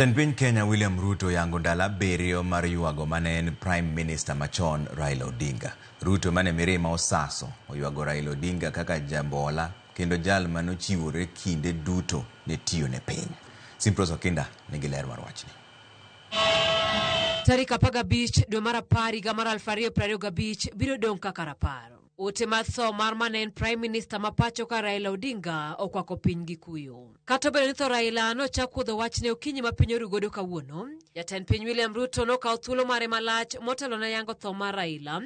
Jatend piny Kenya William Ruto oyango ndalo 7 mar ywago mane en Prime Minister machon Raila Odinga. Ruto mane mirima osaso oywago Raila Odinga kaka jambola kendo jal manochiwore kinde duto ne tiyo ne piny. Simprose Okinda nigi ler mar wachni. Tarik 15 dwe mar 10 higa mar 2025 biro dong' kaka rapar. Ote mar tho mar mane en Prime Minister ma pacho ka Raila Odinga okwako piny gi kuyo. Kata obedo ni tho Raila nochak wuodho wachne okinyi ma piny oru godo kawuono, jatend piny William Ruto nokawo thuolo mare malach motelo ne yango tho mar Raila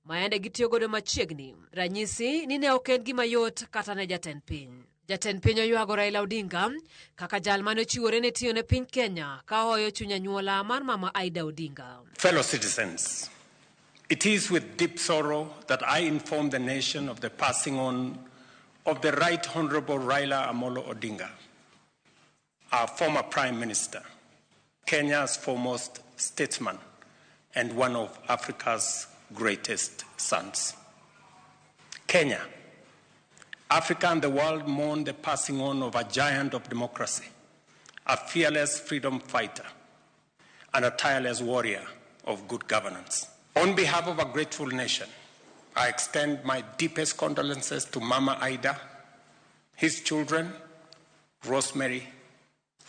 ma yande gitiyo godo machiegni. Ranyisi ni ne ok en gima yot kata ne jatend piny. Jatend piny oywago Raila Odinga kaka jal mane ochiwore ne tiyo ne piny Kenya ka ohoyo chuny anyuola mar mama Aida Odinga. Fellow citizens, it is with deep sorrow that I inform the nation of the passing on of the Right Honorable Raila Amolo Odinga, our former Prime Minister, Kenya's foremost statesman, and one of Africa's greatest sons. Kenya, Africa and the world mourn the passing on of a giant of democracy, a fearless freedom fighter, and a tireless warrior of good governance. On behalf of a grateful nation, I extend my deepest condolences to Mama Ida, his children, Rosemary,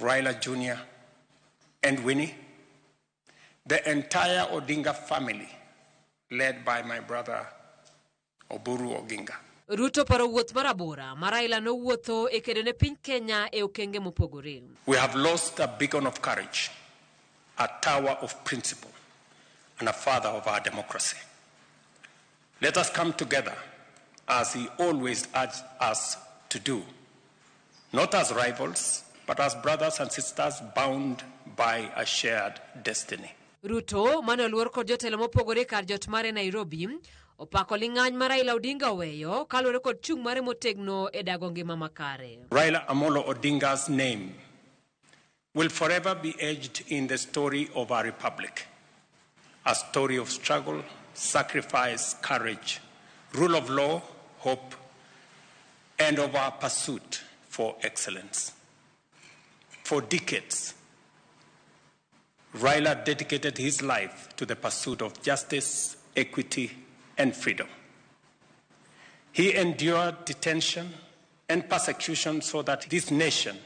Raila Jr., and Winnie, the entire Odinga family, led by my brother Oburu Oginga. Ruto paro wuoth mar abora ma Raila nowuotho e kedo ne piny Kenya e okenge mopogore. We have lost a beacon of courage, a tower of principle, and a father of our democracy. Let us come together, as he always urged us to do, not as rivals, but as brothers and sisters bound by a shared destiny. Ruto mane oluor kod jotelo mopogore kar jot mare Nairobi opako ling'any ma Raila Odinga oweyo kaluwore kod chung' mare motegno e dago ngima makare. Raila Amolo Odinga's name will forever be etched in the story of our republic, a story of struggle, sacrifice, courage, rule of law, hope, and of our pursuit for excellence. For decades, Raila dedicated his life to the pursuit of justice, equity, and freedom. He endured detention and persecution so that this nation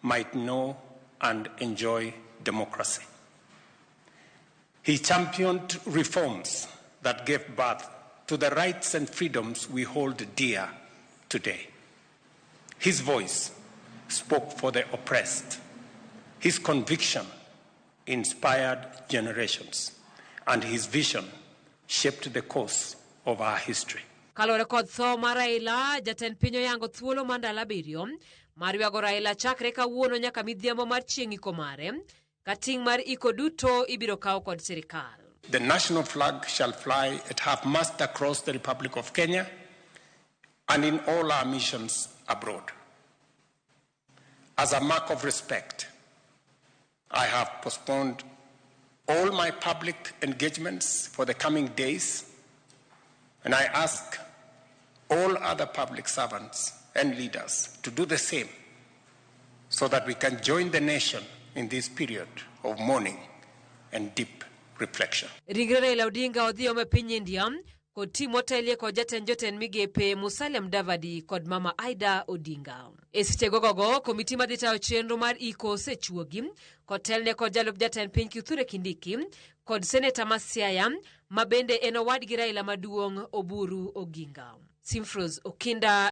might know and enjoy democracy. He championed reforms that gave birth to the rights and freedoms we hold dear today. His voice spoke for the oppressed. His conviction inspired generations, and his vision shaped the course of our history. Kaluwore kod tho mar Raila, jatend piny oyango thuolo mar ndalo 7 mar ywago Raila chakre kawuono nyaka midhiambo mar chieng' iko mare, ka ting' mar iko duto ibiro kaw kod sirikal. The national flag shall fly at half-mast across the Republic of Kenya and in all our missions abroad. As a mark of respect, I have postponed all my public engagements for the coming days, and I ask all other public servants and leaders to do the same so that we can join the nation in this period of mourning and deep reflection. Ringre Raila Odinga odhi ome piny India kod tim motelie kod jatend jotend migepe Musalia Mudavadi kod mama Aida Odinga. E seche gogogo, komiti madhi tayo chenro mar iko osechuogi kotelne kod jalup jatend piny Kithure Kindiki kod seneta ma Siaya ma bende en owadgi Raila maduong' Oburu Oginga. Simfrose Okinda.